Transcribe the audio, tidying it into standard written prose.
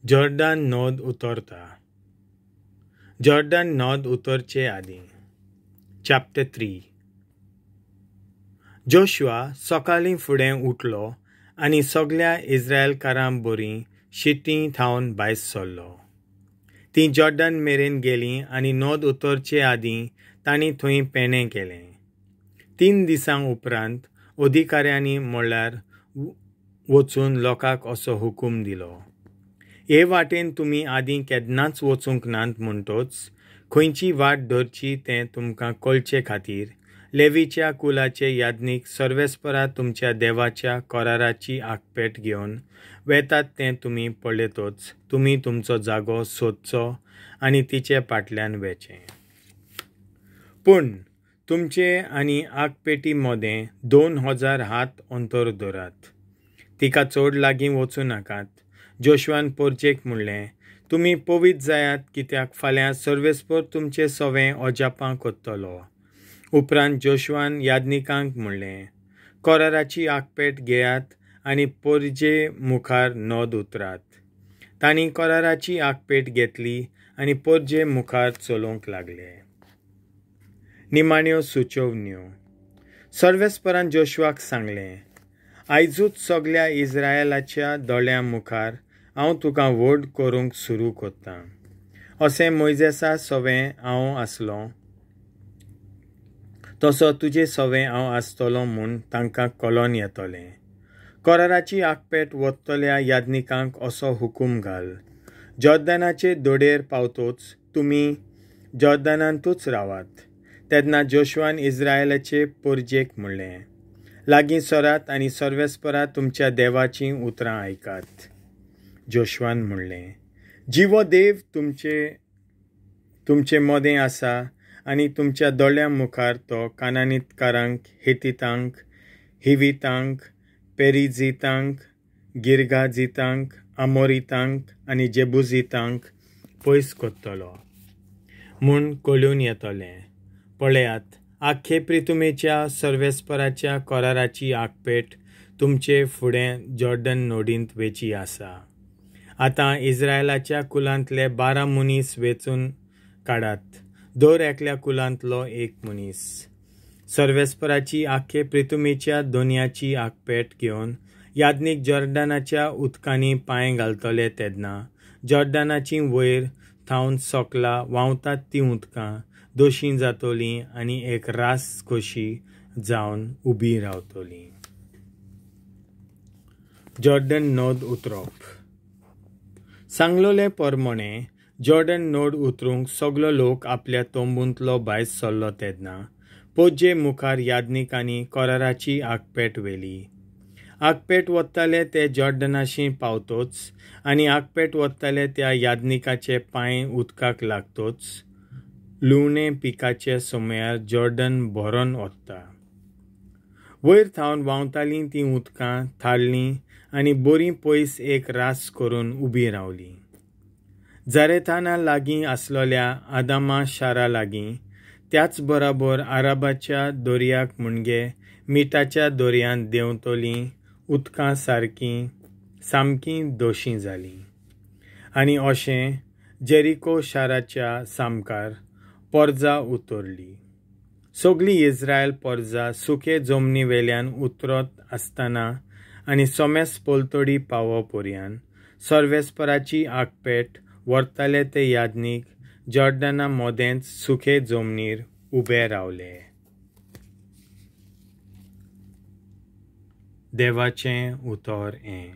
Jordan नद उतरता. Jordan नद उतरचे आदीं. Chapter 3. Joshua सकाळीं फुडें उठलो आनी सगळ्या इस्रायलकारां बरी शिट्टी थावन भायर सरलो. तीं जॉर्डन मेरेन गेलीं आनी नद उतरचे आदीं तांणी थंय पेणें केलें. 3 दिसां उपरांत अधिकाऱ्यांनी म्हणल्यार वचून लोकांक असो हुकूम दिलो, हे वाटेन तुमी आदीं केन्नाच वचूंक नात म्हणटोच खंयची वाट धरची तें तुमकां कळचे खातीर लेवीच्या कुलाचे याज्ञीक सर्वेस्परा तुमच्या देवाच्या कराराची आगपेट घेवन वेतात तें तुमी पळयतच तुमी तुमचो जागो सोदचो आनी तिचे फाटल्यान वेचें. पूण तुमचे आनी आगपेटी मदें 2000 हात अंतर दवरात, तिका चड लागीं वचूं नाकात. जोशुआन पोरजेक म्हणलें, तुमी पवित्र जायात कित्याक फाल्यां सर्वेस्पर तुमचे सवें अजापां करतलो. उपरांत जोशुआन याज्ञिकांक म्हणलें, कराराची आगपेट घेयात आनी पोरजे मुखार नद उतरात. तांणी कराराची आगपेट घेतली आनी पोरजे मुखार चलोवंक लागले. निमाण्यो सुचोवण्यो. सर्वेस्परान जोशुआक सांगलें, आयजूच सगल्या इस्रायलाच्या दोळ्यां मुखार हांव तुका व्हड करूंक सुरू करतां. अशें मोयजेसा सवें हांव आसलो तसो तुजे सवें हांव आसतलो म्हूण तांकां कळोन येतलें. कराराची आगपेट वतल्या याज्ञिकांक असो हुकूम घाल, जॉर्दनाचे दोडेर पावतोच तुमी जॉर्दनांतूच रावात. तेन्ना जोशुआन इस्रायलाचे पोरजेक म्हणलें, लागीं सरात आनी सर्वेस्परा तुमच्या देवाचीं उतरां आयकात. जोशुआन म्हणलें, जिवो देव तुमचे मदें आसा आनी तुमच्या दोळ्यां मुखार तो कानानीतकारांक, हितितांक, हिवितांक, पेरिजितांक, गिर्गाजितांक, आमोरितांक आनी जेबुजितांक पयस करतलो म्हूण कळून येतलें. पळयात, आख्खे प्रितुमेच्या सर्वेस्पराच्या कराराची आगपेट तुमचे फुडें जॉर्डन नदींत वेची आसा. आतां इस्रायलाच्या कुलांतले 12 मनीस वेंचून काडात, दर एकल्या कुलांतलो एक मनीस. सर्वेस्पराची आख्खे प्रितुमेच्या दोनयाची आगपेट घेवन याज्ञीक जॉर्डनाच्या उदकांनी पांय घालतले तेन्ना जॉर्डनाची वयर थावन सकला व्हांवतात तीं उदकां दोशीं जातलीं आनी एक रास कशी जावन उबी रावतली. जॉर्डन नद उतरप. सांगलोले परमणे जॉर्डन नद उतरूंक सगलो लोक आपल्या तंबूंतलो भायर सरलो तेन्ना पोजे मुखार याज्ञिकांनी कराराची आगपेट व्हेली. आगपेट वताले ते जॉर्डनाशी पावतोच आनी आगपेट वताले त्या याज्ञिकाचे पांय उदकाक लागतोच लुवणे पिकाचे समयार जॉर्डन भरून वता. वयर थावन व्हांवतालीं तीं उदकां थारलीं आनी बरीं पयस एक रास करून उबी रावली. जारेथाना लागीं आसलेल्या आदामा शारा लागीं त्याच बराबर आराबाच्या दर्याक म्हणजे मिठाच्या दर्यांत देंवतलीं उदकां सारकीं सामकीं दोशीं जालीं आनी अशें जेरिको शाराच्या सामकार पोरजा उतरली. सगली इस्रायल पोरजा सुके जमनी वेल्यान उतरत आसतना आनी सोमेस पलतडी पावो पर्यान सर्वेस्पराची आगपेट व्हरताले ते याज्ञीक जॉर्डना मदेंच सुके जमनीर उबे रावले. देवाचें उतर हें.